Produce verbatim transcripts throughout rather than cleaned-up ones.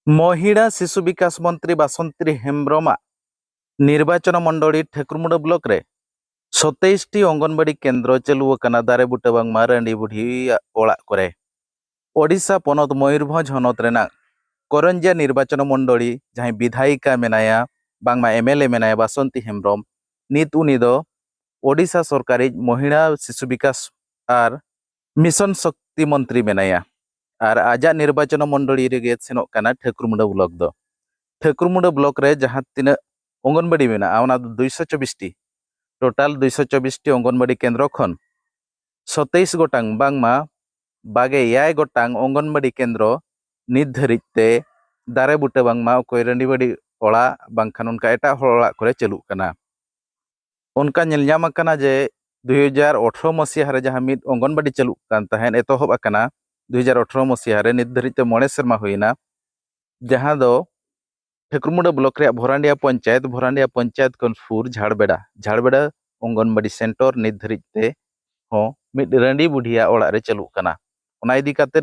ᱢᱚᱦᱤᱲᱟ ᱥᱤᱥᱩ ᱵᱤᱠᱟᱥ ᱢᱚᱱᱛᱨᱤ ᱵᱟᱥᱚᱱᱛᱤ ᱦᱮᱢᱵᱽᱨᱚᱢᱟᱜ ᱱᱤᱨᱵᱟᱪᱚᱱ ᱢᱚᱱᱰᱚᱞᱤ ᱴᱷᱟᱹᱠᱩᱨᱢᱩᱰᱟᱹ ᱵᱞᱚᱠ ᱨᱮ ᱥᱚᱛᱮᱭᱤᱥ ᱴᱤ ᱚᱝᱜᱚᱱᱵᱟᱲᱤ ᱠᱮᱱᱫᱨᱚ ᱪᱟᱹᱞᱩ ᱟᱠᱟᱱᱟ, ᱫᱟᱨᱮ ᱵᱩᱴᱟᱹ ᱵᱟᱝᱢᱟ ᱨᱟᱺᱰᱤ ᱵᱩᱰᱷᱤᱭᱟᱜ ᱚᱲᱟᱜ ᱠᱚᱨᱮ᱾ ᱳᱰᱤᱥᱟ ᱯᱚᱱᱚᱛ ᱢᱚᱭᱩᱨᱵᱷᱚᱸᱡᱽ ᱦᱚᱱᱚᱛ ᱨᱮᱱᱟᱜ ᱠᱚᱨᱚᱧᱡᱤᱭᱟ ᱱᱤᱨᱵᱟᱪᱚᱱ ᱢᱚᱱᱰᱚᱞᱤ ᱡᱟᱦᱟᱸᱭ ᱵᱤᱫᱷᱟᱭᱤᱠᱟ ᱢᱮᱱᱟᱭᱟ, ᱵᱟᱝᱢᱟ ᱮᱢ ᱮᱞ ᱮ ᱢᱮᱱᱟᱭᱟ ᱵᱟᱥᱚᱱᱛᱤ ᱦᱮᱢᱵᱽᱨᱚᱢ, ᱱᱤᱛ ᱩᱱᱤ ᱫᱚ ᱳᱰᱤᱥᱟ ᱥᱚᱨᱠᱟᱨᱤᱡ ᱢᱚᱦᱤᱲᱟ ᱥᱤᱥᱩ ᱵᱤᱠᱟᱥ ᱟᱨ ᱢᱤᱥᱚᱱ ᱥᱚᱠᱛᱤ ᱢᱚᱱᱛᱨᱤ ᱢᱮᱱᱟᱭᱟ᱾ ᱟᱨ ᱟᱡᱟᱜ ᱱᱤᱨᱵᱟᱪᱚᱱ ᱢᱚᱱᱰᱚᱞᱤ ᱨᱮᱜᱮ ᱥᱮᱱᱚᱜ ᱠᱟᱱᱟ ᱴᱷᱟᱹᱠᱩᱨᱢᱩᱰᱟᱹ ᱵᱞᱚᱠ ᱫᱚ᱾ ᱴᱷᱟᱹᱠᱩᱨᱢᱩᱰᱟᱹ ᱵᱞᱚᱠ ᱨᱮ ᱡᱟᱦᱟᱸ ᱛᱤᱱᱟᱹᱜ ᱚᱝᱜᱚᱱᱵᱟᱲᱤ ᱢᱮᱱᱟᱜᱼᱟ, ᱚᱱᱟ ᱫᱚ ᱫᱩᱭᱥᱚ ᱪᱚᱵᱵᱤᱥ ᱴᱤ, ᱴᱳᱴᱟᱞ ᱫᱩᱭᱥᱚ ᱪᱚᱵᱵᱤᱥ ᱴᱤ ᱚᱝᱜᱚᱱᱵᱟᱲᱤ ᱠᱮᱱᱫᱨᱚ ᱠᱷᱚᱱ ᱥᱚᱛᱮᱭᱤᱥ ᱜᱚᱴᱟᱝ, ᱵᱟᱝᱢᱟ ᱵᱟᱜᱮ ᱮᱭᱟᱭ ᱜᱚᱴᱟᱝ ᱚᱝᱜᱚᱱᱵᱟᱲᱤ ᱠᱮᱱᱫᱨᱚ ᱱᱤᱛ ᱫᱷᱟᱹᱨᱤᱡ ᱛᱮ ᱫᱟᱨᱮ ᱵᱩᱴᱟᱹ ᱵᱟᱝᱢᱟ ᱚᱠᱚᱭ ᱨᱟᱺᱰᱤ ᱵᱟᱹᱰᱤ ᱚᱲᱟᱜ ᱵᱟᱝᱠᱷᱟᱱ ᱚᱱᱠᱟ ᱮᱴᱟᱜ ᱦᱚᱲ ᱚᱲᱟᱜ ᱠᱚᱨᱮ ᱪᱟᱹᱞᱩᱜ ᱠᱟᱱᱟ᱾ ᱚᱱᱠᱟ ᱧᱮᱞ ᱧᱟᱢ ᱟᱠᱟᱱᱟ ᱡᱮ ᱫᱩᱭ ᱦᱟᱡᱟᱨ ᱟᱴᱷᱨᱚ ᱢᱟᱥᱤᱦᱟ ᱨᱮ ᱡᱟᱦᱟᱸ ᱢᱤᱫ ᱚᱝᱜᱚᱱᱵᱟᱲᱤ ᱪᱟᱹᱞᱩᱜ ᱠᱟᱱ ᱛᱟᱦᱮᱸᱫ, ᱮᱛᱚᱦᱚᱵ ᱟᱠᱟᱱᱟ ᱫᱩᱭ ᱦᱟᱡᱟᱨ ᱟᱴᱷᱨᱚ ᱢᱟᱥᱤᱦᱟ ᱨᱮ, ᱱᱤᱛ ᱫᱷᱟᱹᱨᱤᱡ ᱛᱮ ᱢᱚᱬᱮ ᱥᱮᱨᱢᱟ ᱦᱩᱭᱮᱱᱟ, ᱡᱟᱦᱟᱸ ᱫᱚ ᱴᱷᱟᱹᱠᱩᱨᱢᱩᱰᱟᱹ ᱵᱞᱚᱠ ᱨᱮᱭᱟᱜ ᱵᱷᱚᱨᱟᱱᱰᱤᱭᱟ ᱯᱚᱧᱪᱟᱭᱮᱛ, ᱵᱷᱚᱨᱟᱱᱰᱤᱭᱟ ᱯᱚᱧᱪᱟᱭᱮᱛ ᱠᱷᱚᱱ ᱥᱩᱨ ᱡᱷᱟᱲᱵᱮᱲᱟ, ᱡᱷᱟᱲᱵᱮᱲᱟ ᱚᱝᱜᱚᱱᱵᱟᱲᱤ ᱥᱮᱱᱴᱚᱨ ᱱᱤᱛ ᱫᱷᱟᱹᱨᱤᱡ ᱛᱮ ᱦᱚᱸ ᱢᱤᱫ ᱨᱟᱺᱰᱤ ᱵᱩᱰᱷᱤᱭᱟᱜ ᱚᱲᱟᱜ ᱨᱮ ᱪᱟᱹᱞᱩᱜ ᱠᱟᱱᱟ᱾ ᱚᱱᱟ ᱤᱫᱤ ᱠᱟᱛᱮ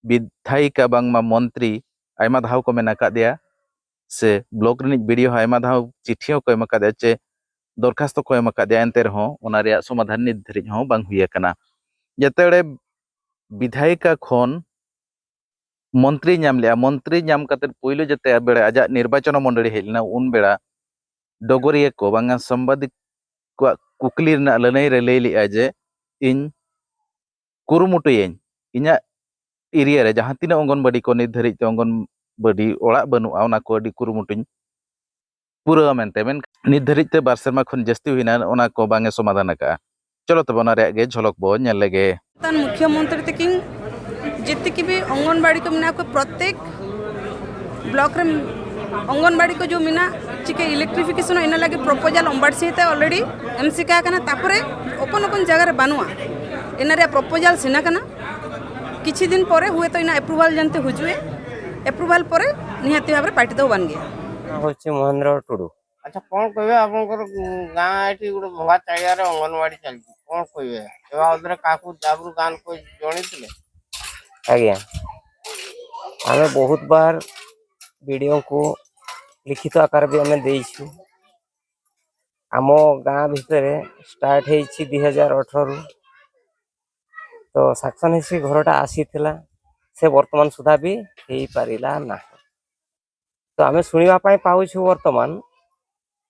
ᱵᱤᱫᱷᱟᱭᱤᱠᱟ ᱵᱟᱝᱢᱟ ᱢᱚᱱᱛᱨᱤ ᱟᱭᱢᱟ ᱫᱷᱟᱣ ᱠᱚ ᱢᱮᱱ ᱟᱠᱟᱫᱮᱭᱟ, ᱥᱮ ᱵᱞᱚᱠ ᱨᱤᱱᱤᱡ ᱵᱤ ᱰᱤ ᱳ ᱦᱚᱸ ᱟᱭᱢᱟ ᱫᱷᱟᱣ ᱪᱤᱴᱷᱤ ᱦᱚᱸᱠᱚ ᱮᱢ ᱟᱠᱟᱫᱮᱭᱟ, ᱪᱮ ᱫᱚᱨᱠᱷᱟᱥᱛᱚ ᱠᱚ ᱮᱢ ᱟᱠᱟᱫᱮᱭᱟ, ᱮᱱᱛᱮ ᱨᱮᱦᱚᱸ ᱚᱱᱟ ᱨᱮᱭᱟᱜ ᱥᱚᱢᱟᱫᱷᱟᱱ ᱱᱤᱛ ᱫᱷᱟᱹᱨᱤᱡ ᱦᱚᱸ ᱵᱟᱝ ᱦᱩᱭ ᱟᱠᱟᱱᱟ᱾ ᱡᱮᱛᱮ ᱵᱟᱲᱮ ᱵᱤᱫᱷᱟᱭᱤᱠᱟ ᱠᱷᱚᱱ ᱢᱚᱱᱛᱨᱤ ᱧᱟᱢ ᱞᱮᱜᱼᱟ, ᱢᱚᱱᱛᱨᱤ ᱧᱟᱢ ᱠᱟᱛᱮ ᱯᱳᱭᱞᱳ ᱡᱮᱛᱮ ᱵᱮᱲᱟ ᱟᱡᱟᱜ ᱱᱤᱨᱵᱟᱪᱚᱱ ᱢᱚᱱᱰᱚᱞᱤ ᱦᱮᱡ ᱞᱮᱱᱟ, ᱩᱱ ᱵᱮᱲᱟ ᱰᱚᱜᱚᱨᱤᱭᱟᱹ ᱠᱚ ᱵᱟᱝᱟ ᱥᱟᱢᱵᱟᱫᱤᱠ ᱠᱚᱣᱟᱜ ᱠᱩᱠᱞᱤ ᱨᱮᱱᱟᱜ ᱞᱟᱹᱱᱟᱹᱭ ᱨᱮ ᱞᱟᱹᱭ ᱞᱮᱜᱼᱟ ᱡᱮ ᱤᱧ ᱠᱩᱨᱩᱢᱩᱴᱩᱭᱟᱹᱧ, ᱤᱧᱟᱹᱜ ᱮᱨᱤᱭᱟ ᱨᱮ ᱡᱟᱦᱟᱸ ᱛᱤᱱᱟᱹᱜ ᱚᱝᱜᱚᱱᱵᱟᱲᱤ ᱠᱚ ᱱᱤᱛ ᱫᱷᱟᱹᱨᱤᱡ ᱛᱮ ᱚᱝᱜᱚᱱᱵᱟᱲᱤ ᱚᱲᱟᱜ ᱵᱟᱹᱱᱩᱜᱼᱟ, ᱚᱱᱟ ᱠᱚ ᱟᱹᱰᱤ ᱠᱩᱨᱩᱢᱩᱴᱩᱧ ᱯᱩᱨᱟᱹᱣᱟ ᱢᱮᱱᱛᱮ, ᱢᱮᱱᱠᱷᱟᱱ ᱱᱤᱛ ᱫᱷᱟᱹᱨᱤᱡ ᱛᱮ ᱵᱟᱨ ᱥᱮᱨᱢᱟ ᱠᱷᱚᱱ ᱡᱟᱹᱥᱛᱤ ᱦᱩᱭᱱᱟ, ᱚᱱᱟ ᱠᱚ ᱵᱟᱝ ᱮ ᱥᱚᱢᱟᱫᱷᱟᱱ ᱟᱠᱟᱫᱼᱟ᱾ ᱪᱚᱞᱚ ᱛᱚᱵᱮ ᱚᱱᱟ ᱨᱮᱭᱟᱜ ᱜᱮ ᱡᱷᱚᱞᱚᱠ ᱵᱚ ᱧᱮᱞ ᱞᱮᱜᱮ᱾ ᱛᱟᱱ ᱢᱩᱠᱷᱭᱚ ᱢᱚᱱᱛᱨᱤ ᱛᱟᱹᱠᱤᱱ ᱡᱮᱛᱮ ᱠᱤ ᱵᱤ ᱚᱝᱜᱚᱱᱵᱟᱲᱤ ᱠᱚ ᱢᱮᱱᱟᱜ ᱠᱚ, ᱯᱨᱚᱛᱮᱠ ᱵᱞᱚᱠ ᱨᱮ ᱚᱝᱜᱚᱱᱵᱟᱲᱤ ᱠᱚ ᱡᱚ ᱢᱮᱱᱟᱜ, ᱪᱤᱠᱟᱹ ᱤᱞᱮᱠᱴᱨᱤᱯᱷᱤᱠᱮᱥᱚᱱ, ᱤᱱᱟᱹ ᱞᱟᱹᱜᱤᱫ ᱯᱨᱚᱯᱳᱡᱟᱞ ᱚᱢᱵᱟᱲᱥᱤ ᱛᱮ ᱚᱞᱨᱮᱰᱤ ᱮᱢ ᱥᱤᱠᱟ ᱟᱠᱟᱱᱟ᱾ ᱛᱟᱯᱚᱨᱮ ᱚᱠᱚᱱ ᱚᱠᱚᱱ ᱡᱟᱭᱜᱟ ᱨᱮ ᱵᱟᱹᱱᱩᱜᱼᱟ, ᱤᱱᱟᱹ ᱨᱮᱭᱟᱜ ᱯᱨᱚᱯᱳᱡᱟᱞ ᱥᱮᱱ ᱟᱠᱟᱱᱟ᱾ ᱠᱤᱪᱷᱩ ᱫᱤᱱ ᱯᱚᱨᱮ ᱦᱩᱭᱛᱚ ᱤᱱᱟ ᱮᱯᱨᱩᱵᱷᱟᱞ ᱡᱟᱱᱛᱮ ᱦᱤᱡᱩᱜᱼᱟ, ᱮᱯᱨᱩᱵᱷᱟᱞ ᱯᱚᱨᱮ ᱱᱤᱦᱟᱹᱛᱤ ᱵᱷᱟᱵᱽ ᱨᱮ ᱯᱟᱨᱴᱤ ᱫᱚ ᱵᱟᱝ ᱜᱮᱭᱟ᱾ ᱦᱚᱪᱪᱷᱮ ᱢᱚᱦᱮᱱᱫᱨᱚ ᱴᱩᱰᱩ᱾ ଆଚ୍ଛା, କ'ଣ କହିବେ? ଆପଣଙ୍କର, ଉଁ, ଗାଁ ଏଠି ଗୋଟେ ଭଙ୍ଗା ଚାଳିଆରେ ଅଙ୍ଗନବାଡ଼ି ଚାଲିଛି, କ'ଣ କହିବେ? ଏ ବାବଦରେ କାହାକୁ ଜାଗରୁ ଗାଁ ଲୋକ ଜଣେଇଥିଲେ? ଆଜ୍ଞା। ଆମେ ବହୁତ ବାର ବିଡ଼ିଓଙ୍କୁ ଲିଖିତ ଆକାର ବି ଆମେ ଦେଇଛୁ। ଆମ ଗାଁ ଭିତରେ ଷ୍ଟାର୍ଟ ହେଇଛି ଦୁଇ ହଜାର ଅଠରରୁ। ତ ସାକ୍ସନ ହେଇଛି, ଘରଟା ଆସିଥିଲା, ସେ ବର୍ତ୍ତମାନ ସୁଦ୍ଧା ବି ହେଇପାରିଲା ନାହିଁ। ତ ଆମେ ଶୁଣିବା ପାଇଁ ପାଉଛୁ ବର୍ତ୍ତମାନ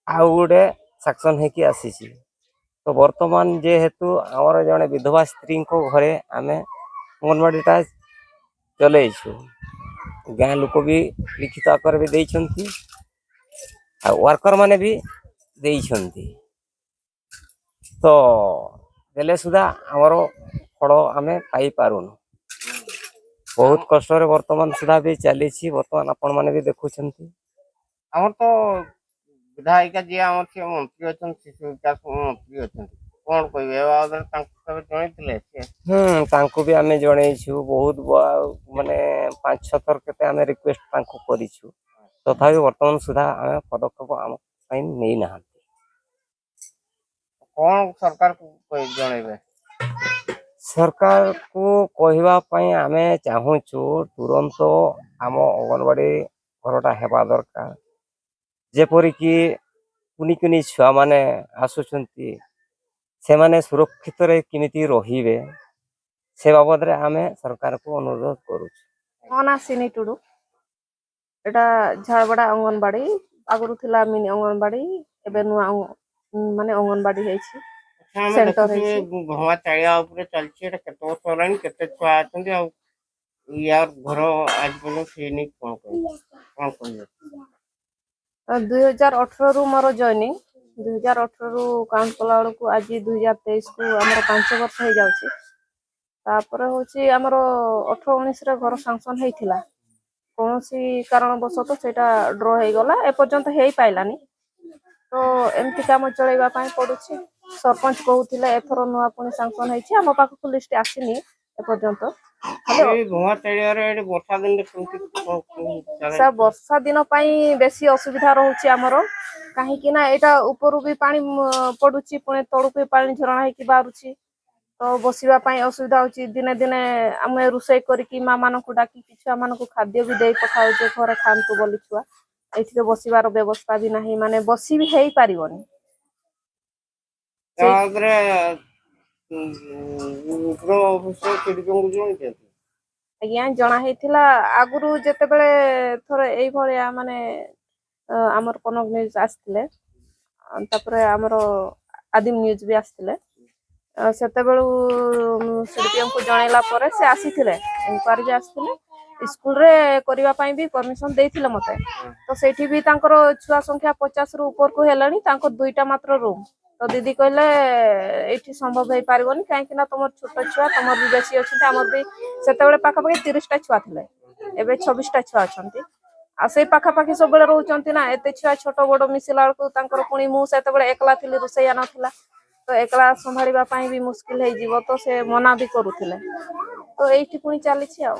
ଆଉ ଗୋଟେ ସାକ୍ସନ ହେଇକି ଆସିଛି। ତ ବର୍ତ୍ତମାନ ଯେହେତୁ ଆମର ଜଣେ ବିଧବା ସ୍ତ୍ରୀଙ୍କ ଘରେ ଆମେ ଅଙ୍ଗନବାଡ଼ିଟା ଚଲେଇଛୁ, ଗାଁ ଲୋକ ବି ଲିଖିତ ଆକାର ବି ଦେଇଛନ୍ତି, ଆଉ ୱାର୍କର ମାନେ ବି ଦେଇଛନ୍ତି। ତ ଦେଲେ ସୁଦ୍ଧା ଆମର ଫଳ ଆମେ ପାଇପାରୁନୁ। ବହୁତ କଷ୍ଟରେ ବର୍ତ୍ତମାନ ସୁଦ୍ଧା ବି ଚାଲିଛି, ବର୍ତ୍ତମାନ ଆପଣମାନେ ବି ଦେଖୁଛନ୍ତି। ଆମର ତ ବିଧାୟିକା ଯିଏ ଆମର, ସିଏ ମନ୍ତ୍ରୀ ଅଛନ୍ତି, ଶିଶୁ ବିକାଶ ମନ୍ତ୍ରୀ ଅଛନ୍ତି, କ'ଣ କହିବେ ଏ ବାବଦରେ? ତାଙ୍କୁ କେବେ ଜଣେଇଥିଲେ ସେ? ହୁଁ, ତାଙ୍କୁ ବି ଆମେ ଜଣେଇଛୁ। ବହୁତ ବ- ମାନେ ପାଞ୍ଚ ଛଅ ଥର କେତେ ଆମେ ରିକ୍ୱେଷ୍ଟ ତାଙ୍କୁ କରିଛୁ, ତଥାପି ବର୍ତ୍ତମାନ ସୁଦ୍ଧା ଆମେ ପଦକ୍ଷେପ ଆମ ପାଇଁ ନେଇନାହାନ୍ତି। କ'ଣ ସରକାରକୁ କହି ଜଣେଇବେ? ସରକାରକୁ କହିବା ପାଇଁ ଆମେ ଚାହୁଁଛୁ, ତୁରନ୍ତ ଆମ ଅଙ୍ଗନବାଡ଼ି ଘରଟା ହେବା ଦରକାର। ଯେପରିକି କୁନି କୁନି ଛୁଆମାନେ ଆସୁଛନ୍ତି, ସେମାନେ ସୁରକ୍ଷିତରେ କେମିତି ରହିବେ, ସେ ବାବଦରେ ଆମେ ସରକାରକୁ ଅନୁରୋଧ କରୁଛୁ। ମୋ ନାଁ ସିନି ଟୁଡୁ। ଏଇଟା ଝାଡ଼ବଡ଼ା ଅଙ୍ଗନବାଡ଼ି, ଆଗରୁ ଥିଲା ମିନି ଅଙ୍ଗନବାଡ଼ି, ଏବେ ନୂଆ ଅଙ୍ଗ- ମାନେ ଅଙ୍ଗନବାଡ଼ି ହେଇଛି। ଆଚ୍ଛା, ଆମେ ସେଣ୍ଟର ଦେଖୁଛୁ ହେଇଛି। ଭଙ୍ଗା ଚାଳିଆ ଉପରେ ଚାଲିଛି, ଏଇଟା କେତେ ବର୍ଷ ହେଲାଣି, କେତେ ଛୁଆ ଅଛନ୍ତି, ଆଉ ୟାର ଘର ଆଜି ପର୍ଯ୍ୟନ୍ତ ହେଇନି, କ'ଣ କହିବେ? କ'ଣ କହିବେ? ତ ଦୁଇ ହଜାର ଅଠରରୁ ମୋର ଜଏନିଂ, ଦୁଇ ହଜାର ଅଠରରୁ କାଉଣ୍ଟ କଲା ବେଳକୁ ଆଜି ଦୁଇ ହଜାର ତେଇଶକୁ ଆମର ପାଞ୍ଚ ବର୍ଷ ହେଇଯାଉଛି। ତାପରେ ହଉଛି ଆମର ଅଠର ଉଣେଇଶରେ ଘର ସାଙ୍କସନ ହେଇଥିଲା, କୌଣସି କାରଣବଶତଃ ସେଇଟା ଡ୍ର ହେଇଗଲା, ଏପର୍ଯ୍ୟନ୍ତ ହେଇପାରିଲାନି। ତ ଏମିତି କାମ ଚଳେଇବା ପାଇଁ ପଡୁଛି। ସରପଞ୍ଚ କହୁଥିଲେ ଏଥର ନୂଆ ପୁଣି ସାଙ୍କସନ ହେଇଛି, ଆମ ପାଖକୁ ଲିଷ୍ଟ ଆସିନି ଏପର୍ଯ୍ୟନ୍ତ। ହ୍ୟାଲୋ। ଏଇ ଭଙ୍ଗା ଚାଳିଆରେ ଏଠି ବର୍ଷା ଦିନରେ କେମିତି କ'ଣ, କ'ଣ ଚାଲେ? ସାର୍, ବର୍ଷା ଦିନ ପାଇଁ ବେଶୀ ଅସୁବିଧା ରହୁଛି ଆମର, କାହିଁକି ନା ଏଇଟା ଉପରୁ ବି ପାଣି, ମ, ପଡୁଛି, ପୁଣି ତଳକୁ ବି ପାଣି ଝରଣା ହେଇକି ବାହାରୁଛି। ତ ବସିବା ପାଇଁ ଅସୁବିଧା ହଉଛି। ଦିନେ ଦିନେ ଆମେ ରୋଷେଇ କରିକି ମା ମାନଙ୍କୁ ଡାକିକି ଛୁଆ ମାନଙ୍କୁ ଖାଦ୍ୟ ବି ଦେଇ ପଠାଉଛେ, "ଘରେ ଖାଆନ୍ତୁ" ବୋଲି ଛୁଆ। ଏଇଠି ତ ବସିବାର ବ୍ୟବସ୍ଥା ବି ନାହିଁ, ମାନେ ବସି ବି ହେଇପାରିବନି। ସେଇ- ତାପରେ ଉଗ୍ର ଅବସ୍ଥା କେଡିପିଙ୍କୁ ଜଣାଇଛନ୍ତି? ଆଜ୍ଞା, ଜଣା ହେଇଥିଲା। ଆଗରୁ ଯେତେବେଳେ ଥରେ ଏଇଭଳିଆ ମାନେ ଅ, ଆମର କନକ ନ୍ୟୁଜ୍ ଆସିଥିଲେ, ଅ, ତାପରେ ଆମର ଆଦିମ ନ୍ୟୁଜ୍ ବି ଆସିଥିଲେ। ଅ, ସେତେବେଳୁ ସିଡିପିଓଙ୍କୁ ଜଣେଇଲା ପରେ ସେ ଆସିଥିଲେ, ଇନକ୍ୱାରି ବି ଆସିଥିଲେ, ସ୍କୁଲରେ କରିବା ପାଇଁ ବି ପରମିସନ ଦେଇଥିଲେ ମତେ। ତ ସେଇଠି ବି ତାଙ୍କର ଛୁଆ ସଂଖ୍ୟା ପଚାଶରୁ ଉପରକୁ ହେଲାଣି, ତାଙ୍କ ଦୁଇଟା ମାତ୍ର ରୁମ୍। ତ ଦିଦି କହିଲେ, "ଏଇଠି ସମ୍ଭବ ହେଇପାରିବନି, କାହିଁକି ନା ତମର ଛୋଟ ଛୁଆ, ତମର ବି ବେଶୀ ଅଛନ୍ତି, ଆମର ବି।" ସେତେବେଳେ ପାଖାପାଖି ତିରିଶଟା ଛୁଆ ଥିଲେ, ଏବେ ଛବିଶଟା ଛୁଆ ଅଛନ୍ତି। ଆଉ ସେଇ ପାଖାପାଖି ସବୁବେଳେ ରହୁଛନ୍ତି ନା, ଏତେ ଛୁଆ ଛୋଟ ବଡ଼ ମିଶିଲା ବେଳକୁ ତାଙ୍କର, ପୁଣି ମୁଁ ସେତେବେଳେ ଏକଲା ଥିଲି, ରୋଷେଇଆ ନଥିଲା, ତ ଏକଲା ସମ୍ଭାଳିବା ପାଇଁ ବି ମୁସ୍କିଲ ହେଇଯିବ, ତ ସେ ମନା ବି କରୁଥିଲେ। ତ ଏଇଠି ପୁଣି ଚାଲିଛି ଆଉ।